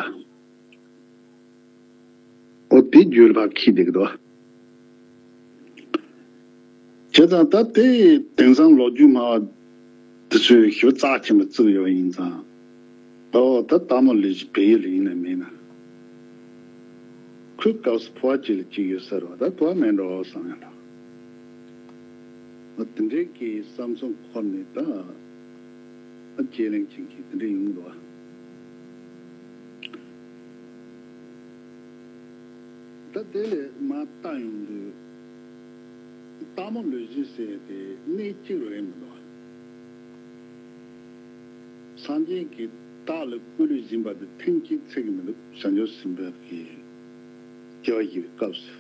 ཨོ། དེ་བརྒྱུད་ལ་ཕར་འཁྱེར་བསྡད་ཀྱི་འདུག་བྱས་ཙང་ད་དེ་དེང་སང་ལོ་རྒྱུས་སྨྲ་བ་དེ་ཚོས་ཞེ་པོ་རྩ་ཆེན་པོ་བརྩི་གི་ཡོད་པ་ཡིན་ཙང་། ཨོ། ད་སྟག་མོ་ལུས་སྦྱིན་བལ་ཡུལ་ལ་ཡིན་ན་མིན་ན། ཁོའི་སྐབས་སུ་ཕོ་བ་གཅིག་ལ་གཅིག་ཡོད་ས་རེད་བ། ད་དུ་བ་མེད་འགྲོ་བསམ་ཡོད་ལ། ཨོ། དེ་འདྲའི་གི་བསམ་ཚུལ་འཁོར་ནས་ད། ཨ་དཔྱད་གླེང་བྱེད་མཁན་དེ་འདྲ་ཡོང་གི་འདུག་ཨ། ད་དེ་ལས་མར་བལྟ་ཡོང་དུས། སྟག་མོ་ལུས་སྦྱིན་ཟེར་ཡ་དེ་གནས་གཅིག་རེད་མི་འདུག་ཨ། སངས་རྒྱས་ཀྱིས་སྟག་ལ་སྐུ་ལུས་སྦྱིན་པ་དེ་ཐེངས་གཅིག་ཚད་ཀྱི་མི་འདུག་བྱང་ཆུབ་སེམས་དཔའ་གི་སྐྱེ་བ་བཞེས་པའི་སྐབས་སུ།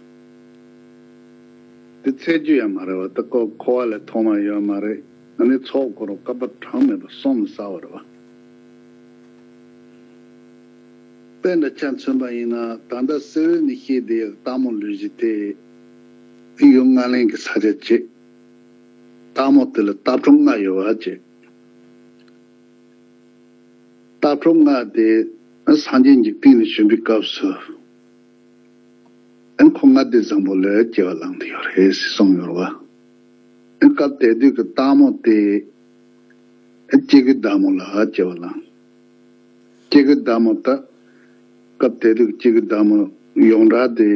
དེ་ཚད་རྒྱུ་ཡང་མ་རེད་བ། ད་ཁོ་འཁོར་བ་ལས་ཐོག་མ་ཡོད་མ་རེད། ཨ་ནི་ཚོགས་འཁོར་བསྐལ་པ་གྲངས་མེད་པ་བསམ་མི་ཟ་བ་རེད་བ། དཔེ་འདྲ་ཆ་མཚོན་པ་ཡིན་ན། ད་ལྟ་གསེར་འོད་ནས་བཤད་བསྡད་ཡག་སྟག་མོ་ལུས་སྦྱིན་དེ། ཡུལ་ལྔ་ལྡན་གྱི་ས་ཆ་བྱས། སྟག་མོ་དེ་ལ་ལྟ་ཁྲོམ་ལྔ་ཡོད་པ་བྱས། ལྟ་ཁྲོམ་ལྔ་དེ་སངས་རྒྱས་འཇིག་རྟེན་ལ་བྱོན་པའི་སྐབས་སུ། ཨ་ཁོ་ལྔ་སྡེ་བཟང་པོ་ལ་སྐྱེ་བ་བླངས་ཏེ་ཡོད་རེད་ཟེར་གསུངས་ཡོད་རེད་བ། ཨ་སྐབས་དེ་དུས་ཀྱི་སྟག་མོ་དེ་ཨ་སྐྱེ་དགུའི་བདག་མོ་ལ་སྐྱེ་བ་བླངས། སྐྱེ་དགུའི་བདག་མོ་ད། སྐབས་དེ་དུས་སྐྱེ་དགུའི་བདག་མོ་ཡོངས་གྲགས་དེ།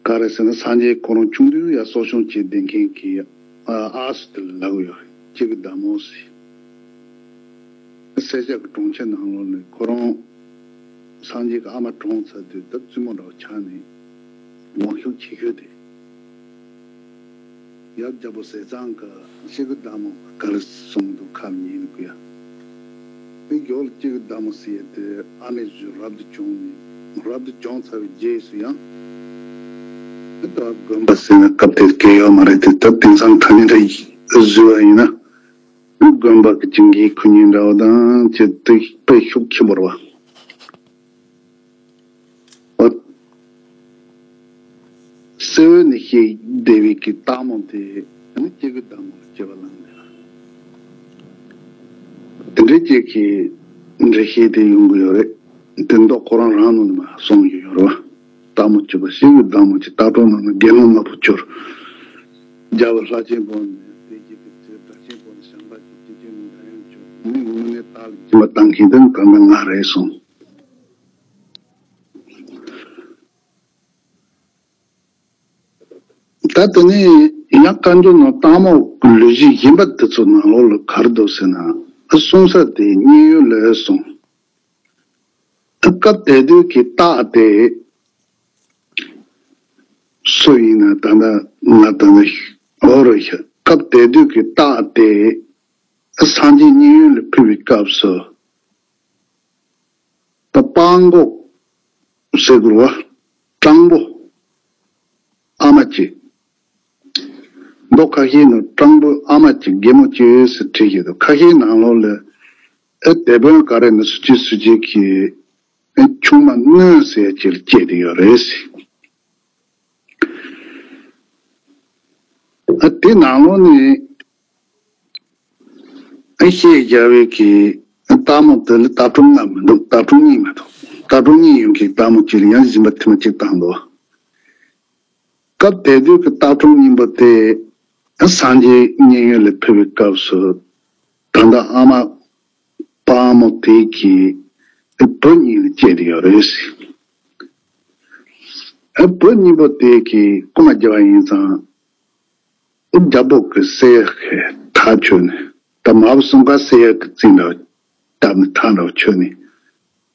ག་རེ་ཟེར་ན། སངས་རྒྱས་ཁོ་རང་ཆུང་དུས་ཡ་གསོ་སྐྱོང་བྱེད་བསྡད་མཁན་གྱི་ཨ་ཨ་སུ་དེ་ལ་ལབ་ཀྱི་ཡོད་རེད། སྐྱེ་དགུའི་བདག་མོ་ཟེར། སེར་སྐྱ་གི་གྲོང་ཁྱེར་ནང་ལོགས་ནས་ཁོ་རང་སངས་རྒྱས་ཀྱི་ཨ་མ་གྲོངས་ཚར་དུས། ད་བཙུན་མོ་འདྲ་བོ་ཆགས་ནས་དབང་ཤུགས་ཆེ་ཤོས་དེ། ཡབ་རྒྱལ་པོ་ཟས་གཙང་གི་སྐྱེ་དགུའི་བདག་མོ་ག་རེ་གསུངས་འདུག་ཁ་ཉན་དགོས་ཡ། དེ་མགྱོགས་ལ་སྐྱེ་དགུའི་བདག་མོ་ཟེར་ཡ་དེ་ཨ་མའི་གཟུགས་རབ་ཏུ་བྱུང་ནས། རབ་ཏུ་བྱུང་ཚར་བའི་རྗེས་སུ་ཡང་། དེ་ལྟར་དགོན་པ་ཟེར་ན་སྐབས་དེར་གལ་ཡོད་མ་རེད་དེ། ད་དེང་སང་ཐ་སྙད་འདྲ་བཟོས་པ་ཡིན་ན། དགོན་པ་གི་བྱིན་གྱིས་ཁུར་མཁན་འདྲ་བོ་དང་བཅས་ཏེ་དཔེ་ཤུགས་ཆེན་པོ་རེད་བ། འོ། གསེར་འོད་ནས་བཤད་བསྡད་པའི་གི་སྟག་མོ་དེ་ནི་སྐྱེ་དགུའི་བདག་མོ་ལ་སྐྱེ་བ་བླངས་ནས། དེ་འདྲའི་ཅིག་གི་འགྲེལ་བཤད་དེ་ཡོང་གི་ཡོད་རེད། དེ་མདོ་ཁོ་རང་རང་ནང་ནས་མར་གསུངས་ཡོད་ཡོད་རེད་བ། སྟག་མོ་གཅིག་པ་སྐྱེ་དགུའི་བདག་མོ་གཅིག་ལྟ་གྲོགས་ནང་ན་དགེ་སློང་མ་བུ་གྱུར། རྒྱལ་བ་ལྷ་ཆེན་པོ་ནས་དེ་རྗེས་ཀྱི་ཚེ་སྒྲ་ཆེན་པོ་ནས་བྱམས་པ་གྱུར། སྐྱེས་ཆེན་ནས་འདྲ་མཉམ་གྱུར། མི་དངོས་གནས་སྟག་ལ་སྦྱིན་པ་བཏང་མཁན་དེ་ནི་ད་ལྟ་ང་རེད་གསུངས། ད་དེ་ནས་ཡང་བཀའ་འགྱུར་ནང་སྟག་མོ་ལུས་སྦྱིན་སྦྱིན་པ་དེ་ཚོ་ནང་ལོགས་ལ་ག་རེ་འདུག་ཟེར་ན། གསུང་ས་དེ་མཉན་ཡོད་ལ་གསུངས། སྐབས་དེ་དུས་ཀྱི་སྟག་དེ་སུ་ཡིན་ན། ད་ལྟ་ང་ད་ལྟ་འོ་རེད་ཤག་སྐབས་དེ་དུས་ཀྱི་སྟག་དེ་སངས་རྒྱས་མཉན་ཡོད་ལ་ཕེབས་པའི་སྐབས་སུ། ད་སྤྲང་པོ་ཟེར་དགོས་རེད་བ། སྤྲང་པོ་ཨ་མ་གཅིག་མདོ་ཁ་ཤས་ནང་སྤྲང་པོའི་ཨ་མ་གཅིག་རྒན་མོ་གཅིག་ཟེར་བྲིས་ཀྱི་འདུག་ཁ་ཤས་ནང་ལོགས་ལ་ཨེ་དེད་དཔོན་ག་རེ་ནི་སུ་གཅིག་སུ་གཅིག་གིས་ཨེ་ཆུང་མ་གནོན་ཟེར་ཡ་ཅིག་ལ་སྐྱེས་བསྡད་ཡོད་རེད་ཟེར། ཨ་དེ་ནང་ལོགས་ནས་ཨ་བཤད་རྒྱག་པའི་གི་ཨ་སྟག་མོ་དེ་ལ་ལྟ་གྲོགས་ལྔ་མི་འདུག་ལྟ་གྲོགས་གཉིས་མ་གཏོགས། ལྟ་གྲོགས་གཉིས་ཡོད་མཁན་སྟག་མོ་གཅིག་ལ་ཡང་སྦྱིན་པ་ཐེངས་མ་གཅིག་བཏང་འདུག་སྐབས་དེ་དུས་ཀྱི་ལྟ་གྲོགས་གཉིས་པོ་དེ་སངས་རྒྱས་མཉན་ཡོད་ལ་ཕེབས་པའི་སྐབས་སུ། ད་ལྟ་ཨ་མ་སྤྲང་མོ་དེ་གི་བུ་གཉིས་ལ་སྐྱེས་ཏེ་ཡོད་རེད། བུ་གཉིས་པོ་དེ་གི་རྐུན་མ་བརྒྱབ་པ་ཡིན་ཙང་། རྒྱལ་པོ་གི་སྲས་ཡག་གི་ཐག་ཆོད་ནས། ད་མ་བུ་གསུམ་ཀ་སྲས་ཡག་གི་རྩིས་འདྲ་བ་བཏབ་ནས་ཐག་འདྲ་བ་ཆོད་ནས།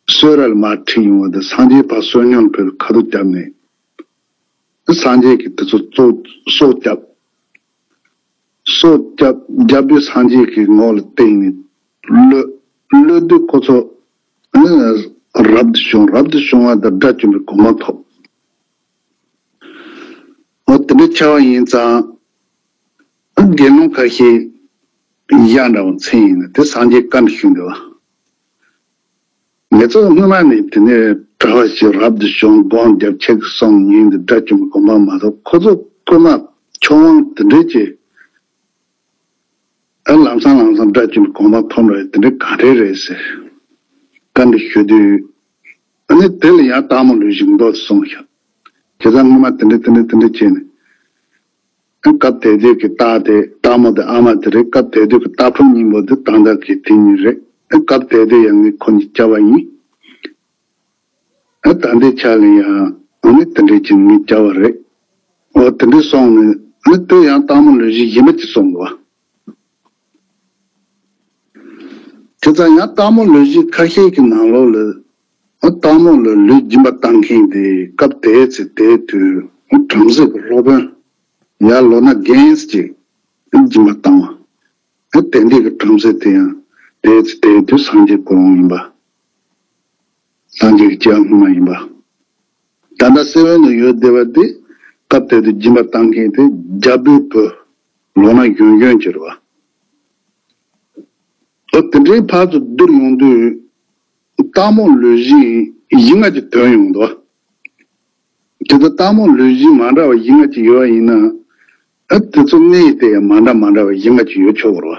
གསོལ་རས་ལ་མར་ཁྲིད་ཡོང་བ་དང་། སངས་རྒྱས་ཕར་བསོད་སྙོམས་ཕེབས་ཁ་ཐུག་བརྒྱབ་ནས། སངས་རྒྱས་ཀྱིས་དེ་ཚོ་སྲོག་སྲོག་བསྐྱབས། སྲོག་བསྐྱབས་བསྐྱབས་པས་སངས་རྒྱས་ཀྱི་ངོ་ལ་བལྟས་ནས་གློད། གློད་དུས་ཁོ་ཚོ་ཨ་རབ་ཏུ་བྱུང་། རབ་ཏུ་བྱུང་བ་དང་དགྲ་བཅོམ་པའི་གོ་འཕང་ཐོབ། འོ་དེ་འདྲ་ཆགས་པ་ཡིན་ཙང་། ཨ་དགེ་སློང་ཁ་ཤས་ཡ་འདྲ་བོ་མཚན་ཡིན་ན་དེ་སངས་རྒྱས་བཀའ་འདྲི་ཞུས་འདུག་བ། ངེད་ཚོ་སྔོན་མ་ནས་དེ་ནས་གྲྭ་བ་ཞིག་རབ་ཏུ་བྱུང་། སྒོམ་བརྒྱབ། ཆོས་ཀྱི་གསུང་ཉན་དུས་དགྲ་བཅོམ་པའི་གོ་འཕང་མ་ཐོབ། ཁོ་ཚོ་རྐུན་མ་ཆོས་དབང་དེ་འདྲས་ཀྱི་ཨ་ལམ་སང་ལམ་སང་དགྲ་བཅོམ་པའི་གོ་འཕང་ཐོབ་འགྲོ་ཡ་དེ་འདྲས་ག་འདྲས་རེད་ཟེར་བཀའ་འདྲི་ཞུ་དུས། ཨ་ནི་དེ་ལ་ཡང་སྟག་མོ་ལུས་སྦྱིན་མདོ་དེ་གསུངས་ཤག་བྱས་ཙང་སྔོན་མ་དེ་འདྲས་དེ་འདྲས་དེ་འདྲས་བྱས་ནས། སྐབས་དེ་དུས་ཀྱི་སྟག་དེ་སྟག་མོ་དེ་ཨ་མ་དེ་རེད། སྐབས་དེ་དུས་ཀྱི་ལྟ་གྲོགས་གཉིས་པོ་དེ་ད་ལྟ་གི་དེ་གཉིས་རེད། སྐབས་དེ་དུས་ཡང་ངས་ཁོ་གཉིས་བསྐྱབས་པ་ཡིན། ད་ལྟའི་ཆ་ལ་ཡང་ཨ་ནི་དེ་འདྲས་ཀྱི་ངས་བསྐྱབས་པ་རེད། འོ་དེ་འདྲས་སོང་ནས་ཨ་ནི་དེ་ཡང་སྟག་མོ་ལུས་སྦྱིན་གཞན་པ་ཅིག་གསུངས་པ། དེ་ཙང་ཡང་སྟག་མོ་ལུས་སྦྱིན་ཁ་ཤས་ཀྱི་ནང་ལོགས་ལ། ཨ། སྟག་མོ་ལ་ལུས་སྦྱིན་པ་བཏང་མཁན་དེ་སྐབས་དེའི་ཚེ་དེའི་དུས་བྲམ་ཟེ་གི་སློབ་དཔོན་ཡར་ལོ་ན་རྒན་ཅིག་སྦྱིན་པ་བཏང་བ། ཨ། དེ་འདྲའི་གི་བྲམ་ཟེ་དེ་ཡང་དེའི་ཚེ་དེའི་དུས་སངས་རྒྱས་ཀྱི་གོ་འོང་ཡིན་པ། སངས་རྒྱས་ཀྱི་སྐྱེ་བ་སྔོན་མ་ཡིན་པ། ད་ལྟ་སེ་བན་དུ་ཡོད་བསྡད་པ་དེ་སྐབས་དེ་དུས་སྦྱིན་པ་བཏང་མཁན་དེ་རྒྱལ་པོའི་བུ། ལོ་ན་གཞོན་གཞོན་གྱི་རེད་བ། ཨོ། དེ་འདྲའི་ཕར་ཚུར་བསྡུར་ཡོང་དུས། སྟག་མོ་ལུས་སྦྱིན་བཞི་ལྔ་ཅིག་ཐོན་ཡོང་འདུག་དེ་ལྟར་སྟག་མོ་ལུས་སྦྱིན་མ་འདྲ་བ་བཞི་ལྔ་ཅིག་ཡོད་པ་ཡིན་ན། ཨ། དེ་ཚོ་གནས་དེ་ཡང་མ་འདྲ་མ་འདྲ་བ་བཞི་ལྔ་ཅིག་ཡོད་ཆོག་གི་རེད་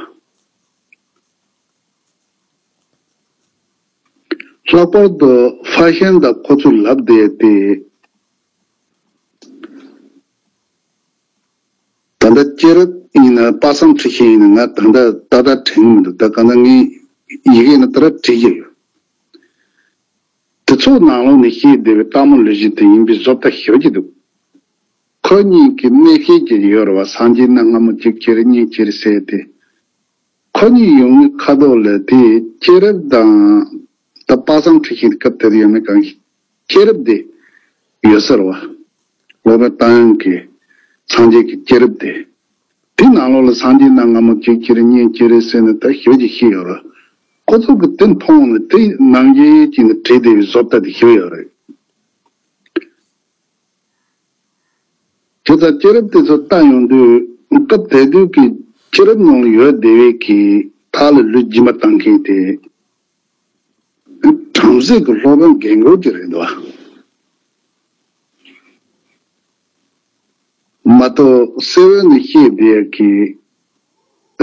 བ། ལྷག་པར་དུ་ཧྥ་ཤན་དང་ཁོ་ཚོས་ལབ་བསྡད་དེ། ད་ལྟ་སྐྱེས་རབས་ཡིན་ན། དཔག་བསམ་འཁྲི་ཤིང་ཡིན་ན། ང་ད་ལྟ་ཏག་ཏག་དྲན་གྱི་མི་འདུག་ད་གང་ལྟར་ངས་ཡི་གེ་ནང་ལྟར་བྲིས་ཀྱི་ཡོད། དེ་ཚོའི་ནང་ལོགས་ནས་བཤད་བསྡད་པའི་སྟག་མོ་ལུས་སྦྱིན་དེ་ཡིན་པའི་བཟོ་ལྟ་ཞེ་པོ་ཅིག་འདུག་ཁོ་གཉིས་ཀྱི་གནས་བཤད་ཀྱི་ཡོད་རེད་བ། སངས་རྒྱས་རྣམས་སྔ་མོ་གཅིག་ཁྱེར་གཉིས་ཁྱེར་ཟེར་ཏེ། ཁོ་གཉིས་ཡོང་ནས་ཁ་ཐོག་ལ་དེ་སྐྱེས་རབས་དང་། ད་དཔག་བསམ་འཁྲི་ཤིང་སྐབས་དེར་ཡོད་མེད་གང་ཤེས། སྐྱེས་རབས་དེ་ཡོད་ས་རེད་བ། སློབ་དཔོན་རྟ་དབྱངས་ཀྱི་སངས་རྒྱས་ཀྱི་སྐྱེས་རབས་དེ། དེའི་ནང་ལོགས་ལ་སངས་རྒྱས་རྣམས་སྔ་མོ་གཅིག་ཁྱེར་གཉིས་ཁྱེར་ཟེར་ནས་ད་ཞེ་པོ་ཅིག་བཤད་ཡོད་རེད། ཁོ་ཚོ་གིས་དེ་མཐོང་ནས་དེ་ནང་བཞིན་བྱས་ནས་བྲིས་བསྡད་པའི་བཟོ་ལྟ་དེ་ཞེ་པོ་ཡོད་རེད། དེ་ལྟར་སྐྱེས་རབས་དེ་ཚོ་བལྟ་ཡོང་དུས། སྐབས་དེ་དུས་ཀྱི་སྐྱེས་རབས་ནང་ལ་ཡོད་བསྡད་པའི་གི་ཕར་ལ་ལུས་སྦྱིན་པ་བཏང་མཁན་དེ་བྲམ་ཟེ་གི་སློབ་དཔོན་རྒན་རྒོན་ཅིག་རེད་འདུག་བ། མ་གཏོགས་སེ་བན་དུ་བཤད་བསྡད་ཡ་གི་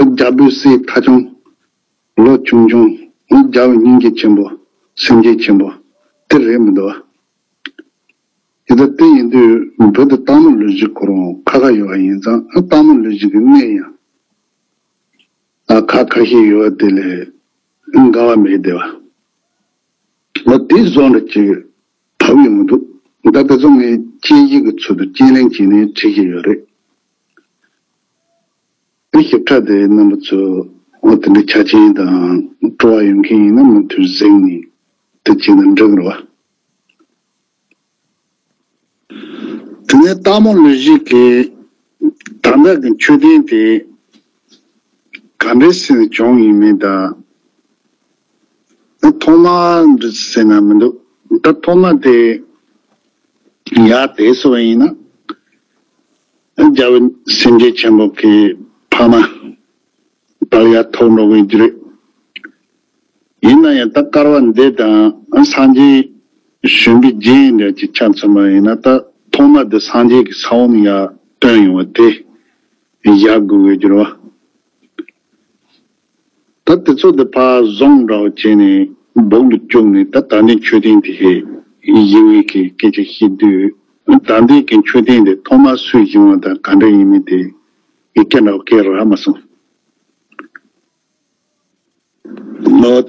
རྒྱལ་པོའི་སྲས་ཐ་ཆུང་། ལོ་ཆུང་ཆུང་། རྒྱལ་པོའི་སྙིང་རྗེ་ཆེན་པོ། སེམས་རྒྱ་ཆེན་པོ་དེ་རེད་མི་འདུག་བ། དེ་ལྟར་དེ་ཡིན་དུས་བོད་དུ་སྟག་མོ་ལུས་སྦྱིན་ཁོ་རང་ཁ་ཁ་ཡོད་པ་ཡིན་ཙང་། ཨ། སྟག་མོ་ལུས་སྦྱིན་གྱི་གནས་ཡང་། ཨ། ཁ་ཁ་ཤས་ཡོད་པ་དེ་ལས་འགལ་བ་མེད་བསྡད་པ། ལོ་དེ་བཟོ་འདྲ་ཅིག་བབས་ཡོང་གི་འདུག་ད་དེ་ཚོ་ངས་དཔྱད་གཞི་གི་ཚུལ་དུ་དཔྱད་གླེང་བྱས་ནས་བྲིས་ཀྱི་ཡོད་རེད། དེ་ཞིབ་ཕྲ་དེ་རྣམ་པ་ཚོས་འོ་དེ་འདྲའི་ཆ་རྐྱེན་དང་སྤྲོ་བ་ཡོད་མཁན་ཡིན་ན་མུ་མཐུད་གཟིགས་ནས་དེ་བྱས་ན་འགྲིག་གི་རེད་བ། དེ་ནས་སྟག་མོ་ལུས་སྦྱིན་གྱི་ད་ལྟ་གི་མཆོད་རྟེན་དེ་ག་འདྲ་ཟེར་ནས་བྱུང་ཡིན་མིན་དང་། ཐོག་མ་འདི་ཟེར་ན་མི་འདུག་ད་ཐོག་མ་དེ་ཡར་དེད་སོང་བ་ཡིན་ན། རྒྱལ་པོ་སེམས་རྒྱ་ཆེན་པོ་གི་ཕ་མ་ད་ཡར་ཐོན་འགྲོ་གི་རེད། ཡིན་ན་ཡང་ད་བསྐལ་པ་འདི་དང་སངས་རྒྱས་གཞོན་པའི་རྗེས་འདྲ་ཅིག་ཆ་མཚོན་པ་ཡིན་ན། ད་ཐོག་མ་དེ་སངས་རྒྱས་ཀྱི་ས་བོན་ཡར་བཏོན་ཡོང་བ་དེ་བཞག་དགོས་ཀྱི་རེད་བ། ད་དེ་ཚོ་དེ་ཕར་བཟུང་འདྲ་བོ་བྱས་ནས་སྦུག་ལ་བཅུག་ནས། ད་ད་ནི་མཆོད་རྟེན་དེ་ཞིག་ཡིན་པའི་གི་སྐད་ཆ་བཤད་དུས། ད་ལྟའི་གི་མཆོད་རྟེན་དེ་ཐོག་མར་སུས་བཞེངས་པ་དང་ག་འདྲ་ཡིན་མིན་དེ་ཡི་གེ་འདྲ་བོ་སྐད་རག་མ་སོང་། ལོ།